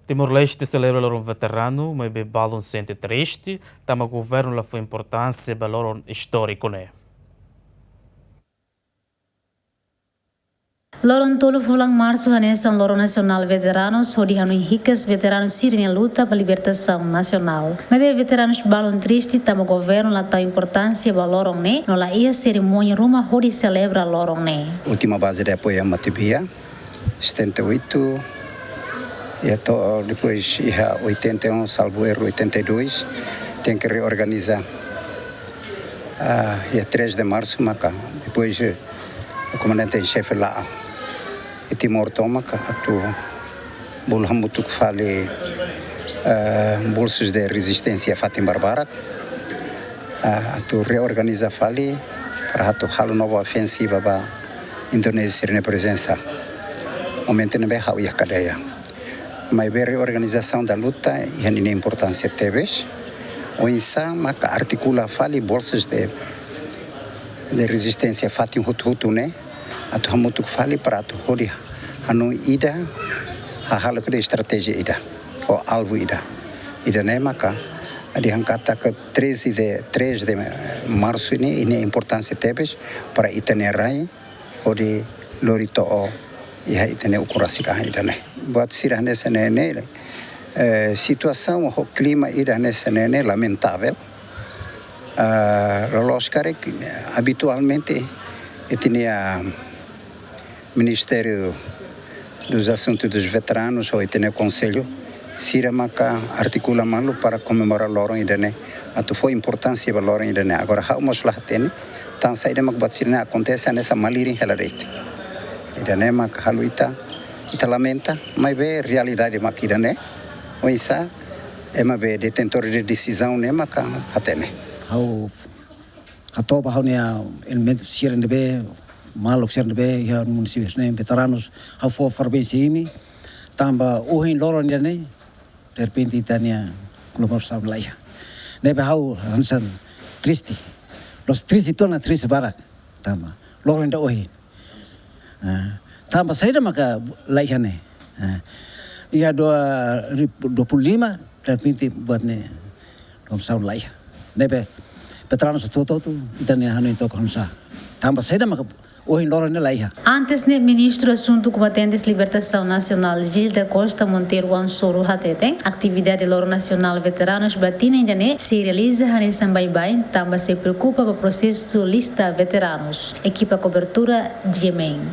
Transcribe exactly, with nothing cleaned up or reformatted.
Timor-Leste selebra loron veteranu, maibé balun sente triste, tanba governu la fó importánsia ba loron istóriku ne'e. Loron tolu fulan Marsu hanesan Loron Nasionál Veteranus, hodi hanoin hikas veteranus sira-nia luta ba libertasaun nasionál. Maibé veteranus balun triste tanba governu la tau importánsia ba loron ne'e, no la iha serimónia ruma hodi selebra loron ne'e. Última base de apoio em Matibia, setenta e oito, e atu-, depois iha oitenta e um, salvo erro, oitenta e dois, tenke reorganiza. Ah, iha três de Marsu maka, depois, eh, o komandante em xefe la'o iha Timor tomak atu bolu hamutuk fali, eh, bolsas de rezisténsia fatin barbarak, ah, atu reorganiza fali para atu halo nova ofensiva ba Indonézia sira-nia prezensa. Momentu ne'ebé ha'u iha kadeia. Maibé reorganizasaun da luta iha ninia importánsia tebes. Oinsá maka artikula fali bolsas de, de rezisténsia fatin hotu-hotu ne'e, atu hamutuk fali para atu hodi hanoin ida, hahalok ida estratéjia ida, ou alvu ida. Ida-ne'e maka, dehan katak treze de, três de Marsu ne'e, ne'e importánsia tebes para ita-nia rai, hodi lori to'o iha ita-nia ukun rasik an ida-ne'e. Buat sira hanesan ne'e, eh, situasaun ho klima ida hanesan ne'e lamentavel. Ah, loloos karik, habitualmente, ita-nia Ministériu dos Asuntus dos Veteranus, ou ita-nia Konsellu, sira maka artikula malu para komemora loron ida-ne'e, atu fó importánsia ba loron ida-ne'e. Agora, ha'u mós la hatene, tan saida mak buat sira-ne'e akontese, hanesan malirin hela de'it. Ida-ne'e mak halo ita, ita lamenta, maibé realidade mak ida-ne'e, oinsá, ema be detentór de desizaun ne'e maka hatene. Ha'u hato'o ba ha'u-nia elementu sira ne'ebé, maluk sira ne'ebé iha munisípiu ne'e, veteranus, ha'u fó parabéns imi, tanba ohin loron ida-ne'e, derrepente ita-nia komemorasaun la iha. Ne'ebé ha'u hanesan triste. La'ós triste tiha ona, triste barak. Tanba loron ida ohin. Ah, tanba saida maka la iha ne'e. Ah, iha dua ribu dua puluh lima, derrepente buat ne'e, komemorasaun la iha. Ne'ebé veteranus hotu-hotu, ita-nia hanoin tok hanusa. Tanba saida maka ohin loron ne'e la iha. Antes ne'e, Ministru Asuntu Kombatentes Libertasaun Nasionál, Gil da Costa Monteiro Ansoro, hateten, atividade Loron Nasionál Veteranus ba tinan ida-ne'e sei realiza hanesan baibain, tanba sei preokupa ba prosesu lista veteranus. Ekipa kobertura, G M N.